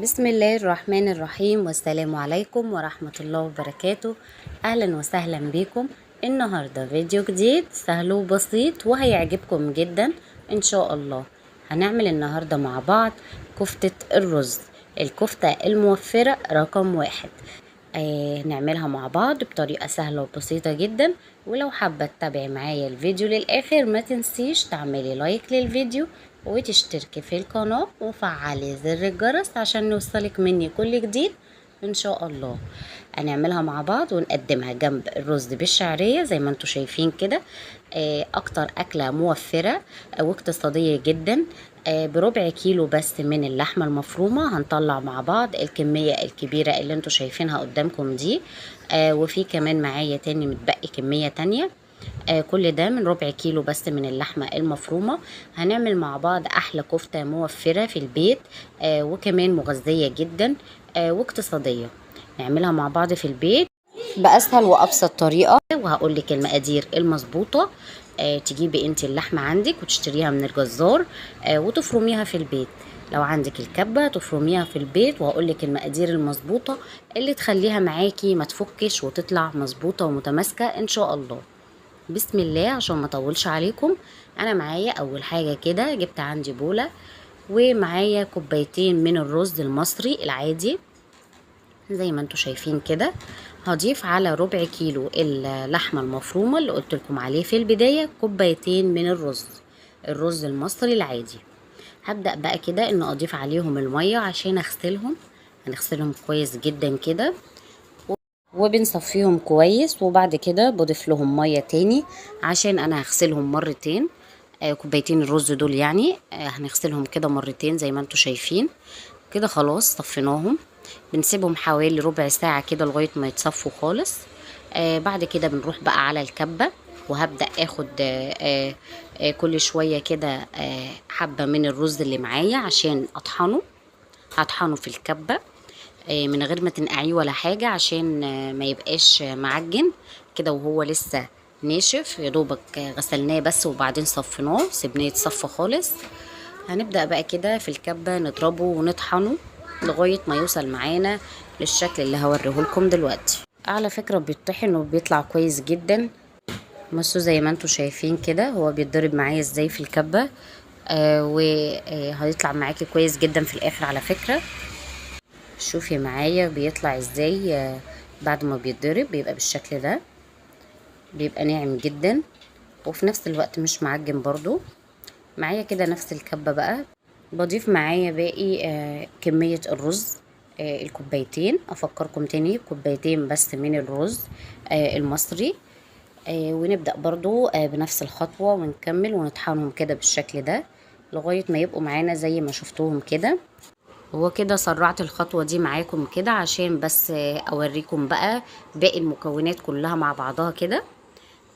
بسم الله الرحمن الرحيم، والسلام عليكم ورحمة الله وبركاته. أهلا وسهلا بكم. النهاردة فيديو جديد سهل وبسيط وهيعجبكم جدا إن شاء الله. هنعمل النهاردة مع بعض كفتة الرز، الكفتة الموفرة رقم 1. نعملها مع بعض بطريقة سهلة وبسيطة جدا. ولو حابة تتابعي معايا الفيديو للآخر ما تنسيش تعملي لايك للفيديو وتشتركي في القناة وفعلي زر الجرس عشان نوصلك مني كل جديد ان شاء الله. هنعملها مع بعض ونقدمها جنب الرز بالشعرية زي ما انتم شايفين كده. اكتر اكلة موفرة واقتصادية جدا. بربع كيلو بس من اللحمة المفرومة هنطلع مع بعض الكمية الكبيرة اللي انتم شايفينها قدامكم دي. وفي كمان معايا تاني متبقي كمية تانية. كل ده من ربع كيلو بس من اللحمة المفرومة. هنعمل مع بعض أحلى كفتة موفرة في البيت، وكمان مغذية جدا، واقتصادية. نعملها مع بعض في البيت بأسهل وأبسط طريقة، وهقول لك المقادير المظبوطة. تجيبي انت اللحمة عندك وتشتريها من الجزار، وتفرميها في البيت. لو عندك الكبة تفرميها في البيت، وهقول لك المقادير المظبوطة اللي تخليها معاكي ما تفكش وتطلع مظبوطة ومتماسكة ان شاء الله. بسم الله، عشان ما اطولش عليكم. انا معايا اول حاجة كده جبت عندي بوله، ومعايا كوبايتين من الرز المصري العادي زي ما انتم شايفين كده. هضيف على ربع كيلو اللحمة المفرومه اللي قلت لكم عليه في البداية كوبايتين من الرز المصري العادي. هبدا بقى كده ان اضيف عليهم المية عشان اغسلهم. هنغسلهم كويس جدا كده وبنصفيهم كويس، وبعد كده بضيف لهم مية تاني عشان انا هغسلهم مرتين. كوبايتين الرز دول يعني هنغسلهم كده مرتين زي ما انتم شايفين كده. خلاص صفيناهم، بنسيبهم حوالي ربع ساعة كده لغاية ما يتصفوا خالص. بعد كده بنروح بقى على الكبه، وهبدا اخد كل شوية كده حبه من الرز اللي معايا عشان اطحنه. هطحنه في الكبه من غير ما تنقعيه ولا حاجة عشان ما يبقاش معجن كده وهو لسه ناشف. يا دوبك غسلناه بس وبعدين صفيناه، سيبناه يتصفى خالص. هنبدأ بقى كده في الكبة نضربه ونطحنه لغاية ما يوصل معانا للشكل اللي هوريهولكم دلوقتي. على فكرة بيطحن وبيطلع كويس جدا. بصوا زي ما انتم شايفين كده هو بيتضرب معايا ازاي في الكبة، وهيطلع معاكي كويس جدا في الاخر. على فكرة شوفي معايا بيطلع ازاي بعد ما بيتضرب، بيبقى بالشكل ده، بيبقى ناعم جدا وفي نفس الوقت مش معجن برضو. معايا كده نفس الكبة بقى بضيف معايا باقي كمية الرز، الكوبايتين. افكركم تاني كوبايتين بس من الرز المصري. ونبدأ برضو بنفس الخطوة ونكمل ونطحنهم كده بالشكل ده لغاية ما يبقوا معانا زي ما شفتوهم كده. هو كده سرعت الخطوة دي معاكم كده عشان بس اوريكم بقى باقي المكونات كلها مع بعضها كده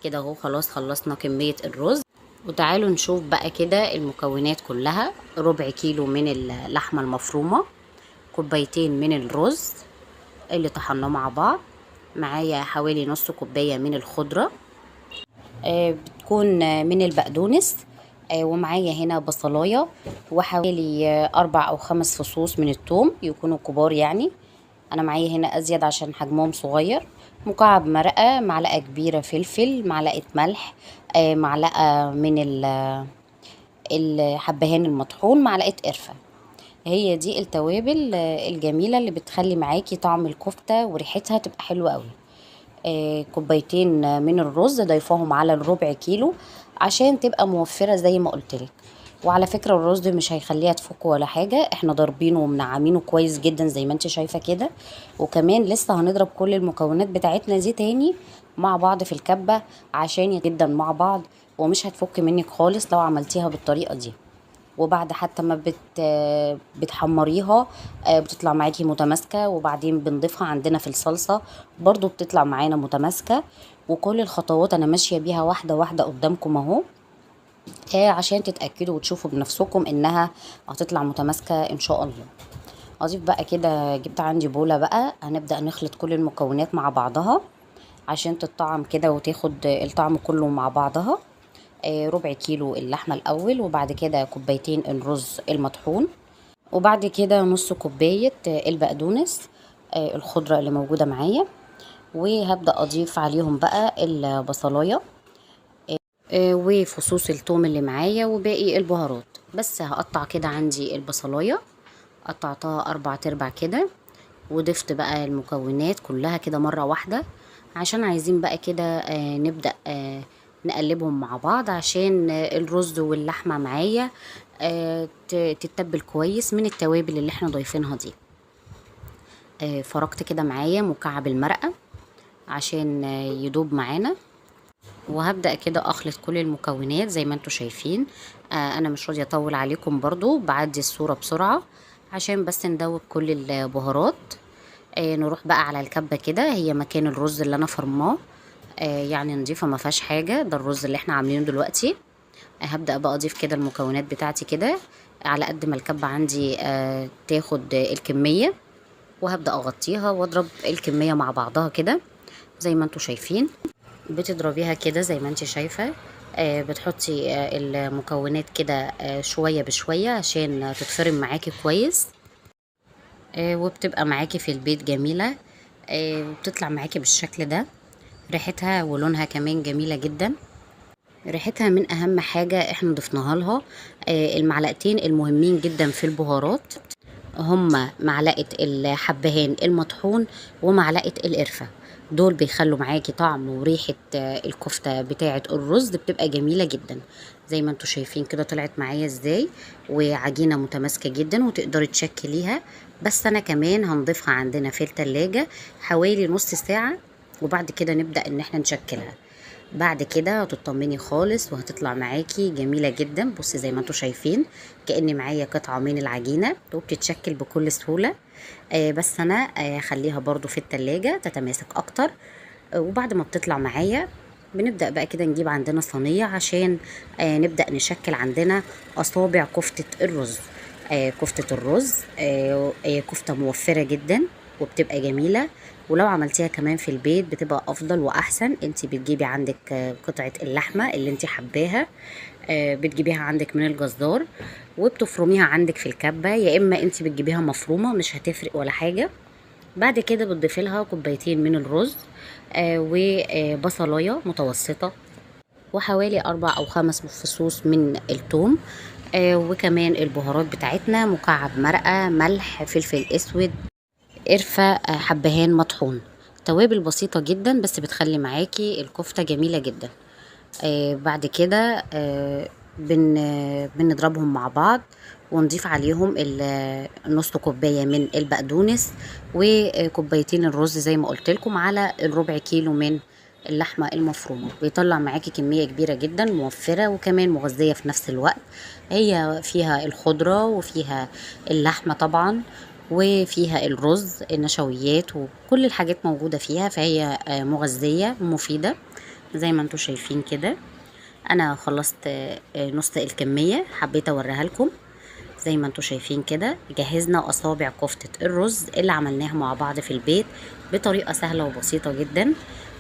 كده اهو. خلاص خلصنا كمية الرز، وتعالوا نشوف بقى كده المكونات كلها. ربع كيلو من اللحمة المفرومة، كوبايتين من الرز اللي طحناه مع بعض، معايا حوالي نص كوباية من الخضرة بتكون من البقدونس، ومعايا هنا بصلايه وحوالي 4 أو 5 فصوص من الثوم يكونوا كبار، يعني انا معايا هنا ازيد عشان حجمهم صغير. مكعب مرقه، معلقه كبيرة فلفل، معلقه ملح، معلقه من الحبهان المطحون، معلقه قرفه. هي دي التوابل الجميلة اللي بتخلي معاكي طعم الكفتة وريحتها تبقى حلوة قوي. كوبايتين من الرز ضيفاهم على الربع كيلو عشان تبقى موفرة زي ما قلتلك. وعلى فكرة الرز مش هيخليها تفك ولا حاجة، احنا ضاربينه ومنعمينه كويس جدا زي ما انت شايفة كده. وكمان لسه هنضرب كل المكونات بتاعتنا دي تاني مع بعض في الكبة عشان جدا مع بعض، ومش هتفك منك خالص لو عملتيها بالطريقة دي. وبعد حتى ما بتحمريها بتطلع معاكي متماسكة، وبعدين بنضيفها عندنا في الصلصة برضو بتطلع معانا متماسكة. وكل الخطوات انا ماشية بيها واحدة واحدة قدامكم اهو عشان تتأكدوا وتشوفوا بنفسكم انها هتطلع متماسكة ان شاء الله. اضيف بقى كده، جبت عندي بولة بقى، هنبدأ نخلط كل المكونات مع بعضها عشان تتطعم كده وتاخد الطعم كله مع بعضها. ربع كيلو اللحمة الأول، وبعد كده كوبايتين الرز المطحون، وبعد كده نص كوباية البقدونس الخضرة اللي موجودة معايا. وهبدأ أضيف عليهم بقى البصلاية وفصوص الثوم اللي معايا وباقي البهارات. بس هقطع كده عندي البصلاية، قطعتها 4/4 كده، وضفت بقى المكونات كلها كده مرة واحدة، عشان عايزين بقى كده نبدأ نقلبهم مع بعض عشان الرز واللحمة معايا تتبل كويس من التوابل اللي احنا ضايفينها دي. فركت كده معايا مكعب المرقة عشان يدوب معانا. وهبدأ كده اخلط كل المكونات زي ما انتم شايفين. انا مش راضية اطول عليكم برضو، بعدي الصورة بسرعة عشان بس ندوب كل البهارات. نروح بقى على الكبة كده، هي مكان الرز اللي انا فرماه، يعني نضيفة ما فيهاش حاجة، ده الرز اللي احنا عاملينه دلوقتي. هبدأ بقى اضيف كده المكونات بتاعتي كده على قد ما الكبة عندي تاخد الكمية، وهبدأ اغطيها واضرب الكمية مع بعضها كده زي ما انتم شايفين. بتضربيها كده زي ما انت شايفة، بتحطي المكونات كده شوية بشوية عشان تتفرم معاكي كويس، وبتبقى معاكي في البيت جميلة، وبتطلع معاكي بالشكل ده. ريحتها ولونها كمان جميلة جدا. ريحتها من اهم حاجة احنا ضفناها لها، المعلقتين المهمين جدا في البهارات هما معلقة الحبهان المطحون ومعلقة القرفة، دول بيخلوا معاكي طعم وريحة الكفتة بتاعة الرز بتبقى جميلة جدا. زي ما انتوا شايفين كده طلعت معايا ازاي، وعجينة متماسكة جدا وتقدري تشكليها. بس انا كمان هنضيفها عندنا في التلاجة حوالي نص ساعة، وبعد كده نبدأ ان احنا نشكلها. بعد كده هتطمني خالص وهتطلع معاكي جميلة جدا. بصي زي ما انتوا شايفين كأن معايا قطعة من العجينة وبتتشكل بكل سهولة. بس انا خليها برضو في التلاجة تتماسك اكتر. وبعد ما بتطلع معايا بنبدأ بقى كده نجيب عندنا صينية عشان نبدأ نشكل عندنا اصابع كفتة الرز. كفتة الرز كفتة موفرة جدا وبتبقى جميلة، ولو عملتيها كمان في البيت بتبقى افضل واحسن. انتي بتجيبي عندك قطعة اللحمة اللي انتي حباها، بتجيبيها عندك من الجزار وبتفرميها عندك في الكبة، يا اما انتي بتجيبيها مفرومة مش هتفرق ولا حاجة. بعد كده بتضيفي لها كوبايتين من الرز وبصلاية متوسطة وحوالي 4 أو 5 فصوص من الثوم، وكمان البهارات بتاعتنا مكعب مرقة، ملح، فلفل اسود، قرفة، حبهان مطحون. توابل بسيطة جدا بس بتخلي معاكي الكفتة جميلة جدا. بعد كده بنضربهم مع بعض ونضيف عليهم نص كوباية من البقدونس وكوبايتين الرز زي ما قلت لكم على الربع كيلو من اللحمة المفرومة. بيطلع معاكي كمية كبيرة جدا موفرة وكمان مغذية في نفس الوقت. هي فيها الخضرة وفيها اللحمة طبعا وفيها الرز، النشويات وكل الحاجات موجودة فيها، فهي مغذية ومفيدة زي ما انتم شايفين كده. انا خلصت نص الكمية، حبيت اوريها لكم زي ما انتم شايفين كده. جهزنا اصابع كفتة الرز اللي عملناها مع بعض في البيت بطريقة سهلة وبسيطة جدا،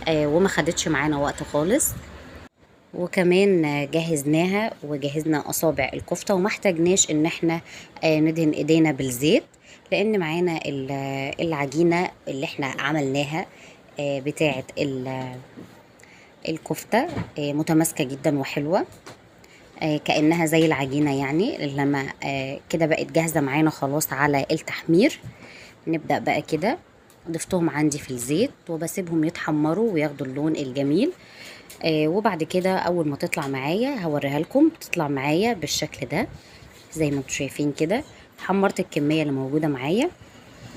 وما خدتش معانا وقت خالص. وكمان جهزناها وجهزنا اصابع الكفتة وما احتاجناش ان احنا ندهن ايدينا بالزيت، لان معانا العجينة اللي احنا عملناها بتاعة الكفتة متماسكة جدا وحلوة، كأنها زي العجينة يعني. لما كده بقت جاهزة معانا خلاص على التحمير. نبدأ بقى كده، ضفتهم عندي في الزيت وبسيبهم يتحمروا وياخدوا اللون الجميل. وبعد كده اول ما تطلع معايا هوريها لكم. تطلع معايا بالشكل ده زي ما انتم شايفين كده. حمرت الكمية اللي موجودة معايا،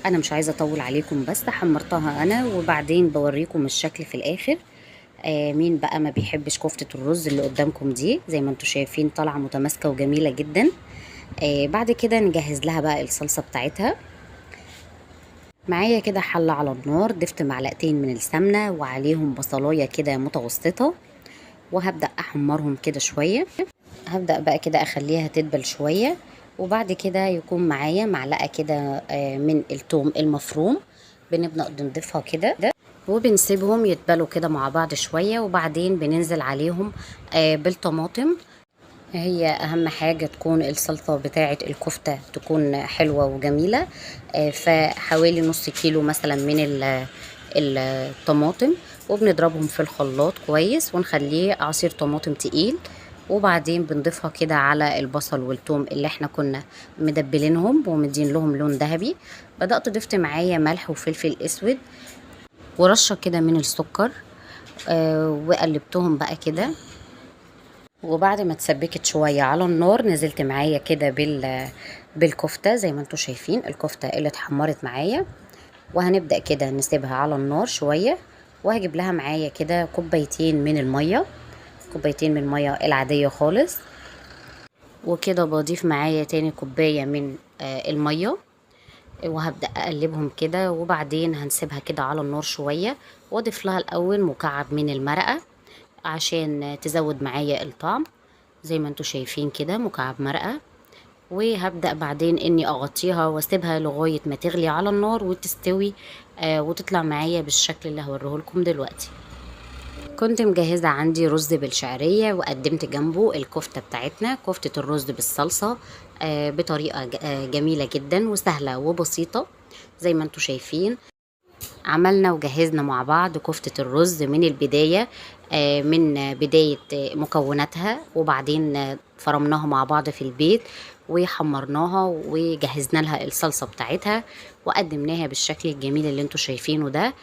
انا مش عايزة اطول عليكم بس حمرتها انا وبعدين بوريكم الشكل في الاخر. مين بقى ما بيحبش كفتة الرز اللي قدامكم دي؟ زي ما انتم شايفين طالعة متماسكة وجميلة جدا. بعد كده نجهز لها بقى الصلصة بتاعتها. معايا كده حلة على النار، ضفت معلقتين من السمنة وعليهم بصلاية كده متوسطة، وهبدأ احمرهم كده شوية. هبدأ بقى كده اخليها تدبل شوية، وبعد كده يكون معايا معلقة كده من التوم المفروم، بنبدأ نضيفها كده وبنسيبهم يتبلوا كده مع بعض شوية، وبعدين بننزل عليهم بالطماطم. هي اهم حاجة تكون الصلصة بتاعة الكفتة تكون حلوة وجميلة. فحوالي نص كيلو مثلا من الطماطم، وبنضربهم في الخلاط كويس ونخليه عصير طماطم تقيل، وبعدين بنضيفها كده على البصل والثوم اللي احنا كنا مدبلينهم ومدين لهم لون ذهبي. بدأت ضفت معايا ملح وفلفل اسود ورشة كده من السكر، وقلبتهم بقى كده. وبعد ما اتسبكت شوية على النار نزلت معايا كده بالكفتة زي ما انتم شايفين، الكفتة اللي اتحمرت معايا. وهنبدأ كده نسيبها على النار شوية، وهجيب لها معايا كده كوبايتين من المية، كوبايتين من المية العادية خالص. وكده بضيف معايا تاني كوباية من المية، وهبدأ اقلبهم كده. وبعدين هنسيبها كده على النار شوية، واضيف لها الاول مكعب من المرقة عشان تزود معايا الطعم زي ما انتم شايفين كده، مكعب مرقة. وهبدأ بعدين اني اغطيها واسيبها لغاية ما تغلي على النار وتستوي، وتطلع معايا بالشكل اللي هوريه لكم دلوقتي. كنت مجهزة عندي رز بالشعرية، وقدمت جنبه الكفتة بتاعتنا، كفتة الرز بالصلصة، بطريقة جميلة جدا وسهلة وبسيطة زي ما انتم شايفين. عملنا وجهزنا مع بعض كفتة الرز من البداية، من بداية مكوناتها، وبعدين فرمناها مع بعض في البيت وحمرناها وجهزنا لها الصلصة بتاعتها وقدمناها بالشكل الجميل اللي انتوا شايفينه ده.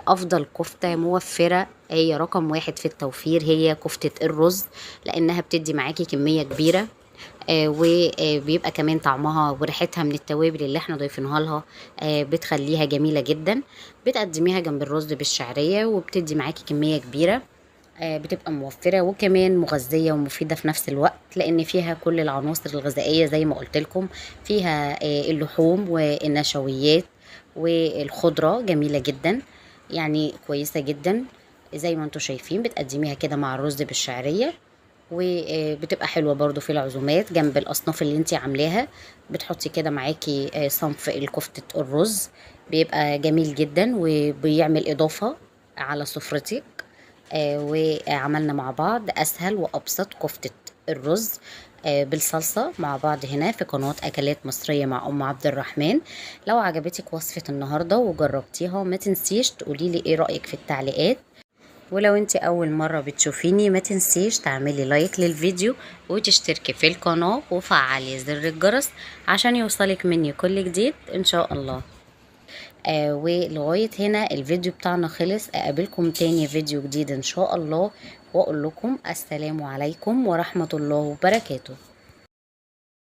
افضل كفتة موفرة، هي رقم 1 في التوفير، هي كفتة الرز، لانها بتدي معاكي كمية كبيرة، وبيبقى كمان طعمها وريحتها من التوابل اللي احنا ضايفينها لها، بتخليها جميلة جدا. بتقدميها جنب الرز بالشعرية وبتدي معاكي كمية كبيرة، بتبقى موفرة وكمان مغذية ومفيدة في نفس الوقت، لأن فيها كل العناصر الغذائية زي ما قلت لكم، فيها اللحوم والنشويات والخضرة، جميلة جدا يعني كويسة جدا زي ما انتم شايفين. بتقدميها كده مع الرز بالشعرية، وبتبقى حلوة برضو في العزومات جنب الأصناف اللي انتي عاملاها. بتحطي كده معاكي صنف الكفتة الرز، بيبقى جميل جدا وبيعمل إضافة على سفرتك. وعملنا مع بعض أسهل وأبسط كفتة الرز بالصلصة مع بعض هنا في قناة أكلات مصرية مع أم عبد الرحمن. لو عجبتك وصفة النهاردة وجربتيها ما تنسيش تقولي لي إيه رأيك في التعليقات، ولو انت أول مرة بتشوفيني ما تنسيش تعملي لايك للفيديو وتشتركي في القناة وفعلي زر الجرس عشان يوصلك مني كل جديد إن شاء الله. ولغاية هنا الفيديو بتاعنا خلص، أقابلكم تاني فيديو جديد إن شاء الله، وأقول لكم السلام عليكم ورحمة الله وبركاته.